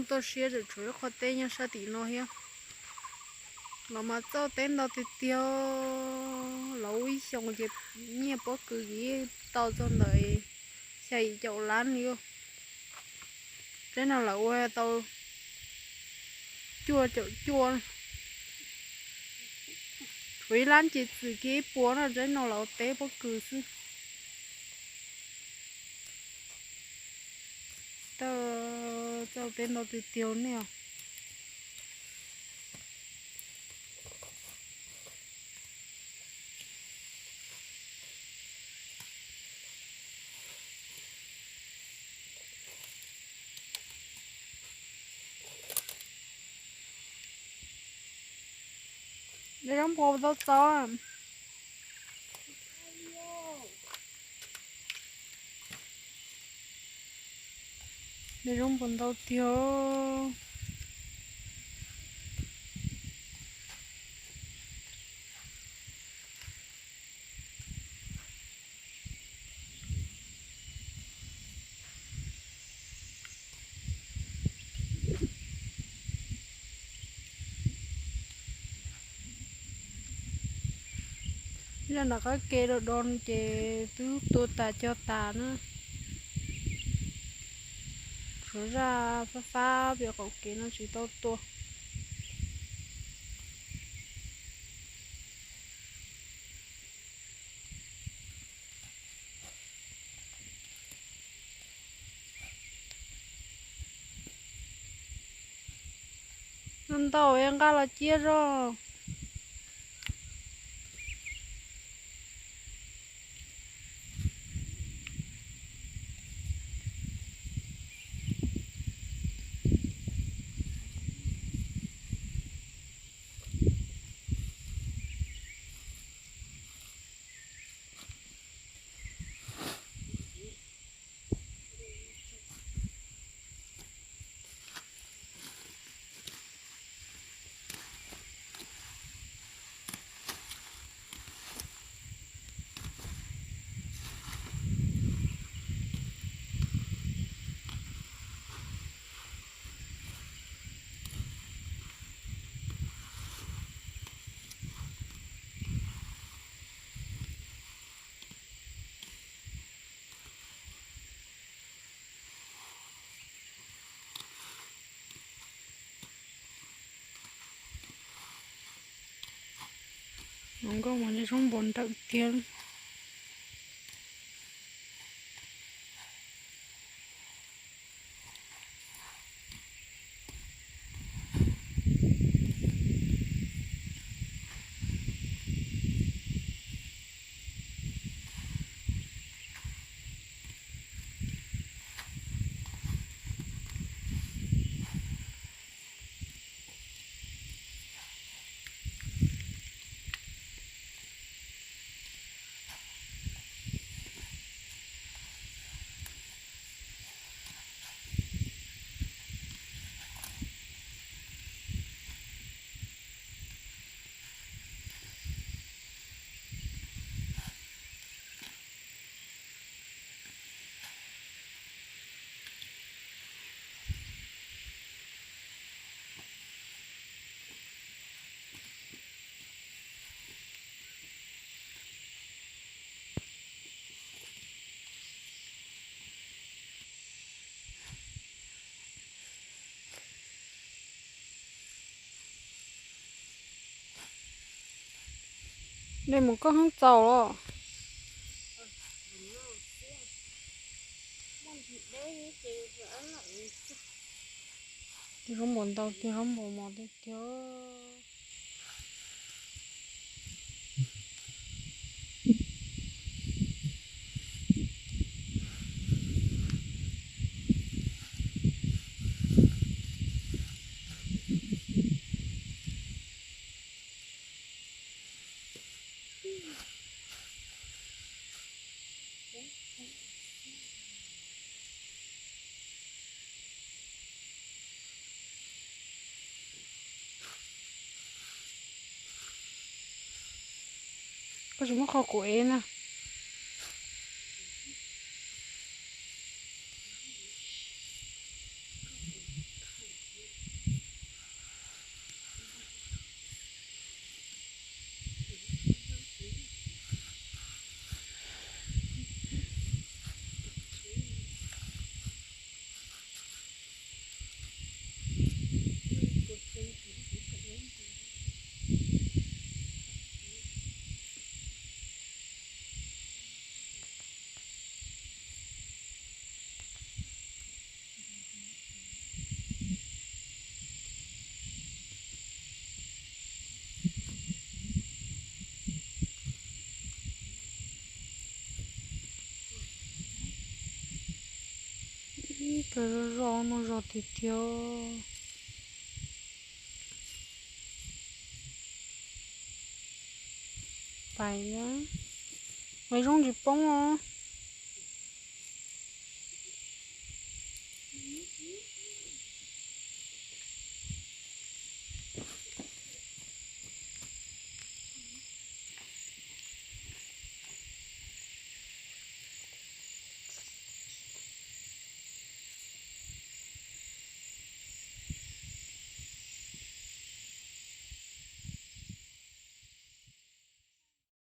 Tuaj siab tseem tshuav ib qho teb nyob sab tim no thiab. Los mas txauj teb ntau tiag tiag. Los ua ib xyoos ces nyiaj pob kws yeej tau txog ntawm xya yim caum lab li. Teb no lawv ua tau cuaj caum cuaj, tshuav ib lab ces txwm kiag ib puas no, teb no lawv ua teb pob kws xwb. Txauj teb ntau tiag tiag nej os. Neb zoo npua tau txaus. Neb zoo npua ntau tiag. Zaj nram qab ke do do no ces twb tua tas cog tas na. Tshuav zaj fab fab pem qaum kev no tsis tau tua. Ntau ntau es nqa los cia zog. Hluas nkauj mas nej zoo npua ntawm tiag. Nej mus koj hoob txaus los? Tiag, zaub npua ntau tiag, zaub npua mos tiag tiag. Koj tsis muab qhov kuv ev na. Zoj zoj no zog tiag tiag. Pais na. Mas zoo tsis poob os.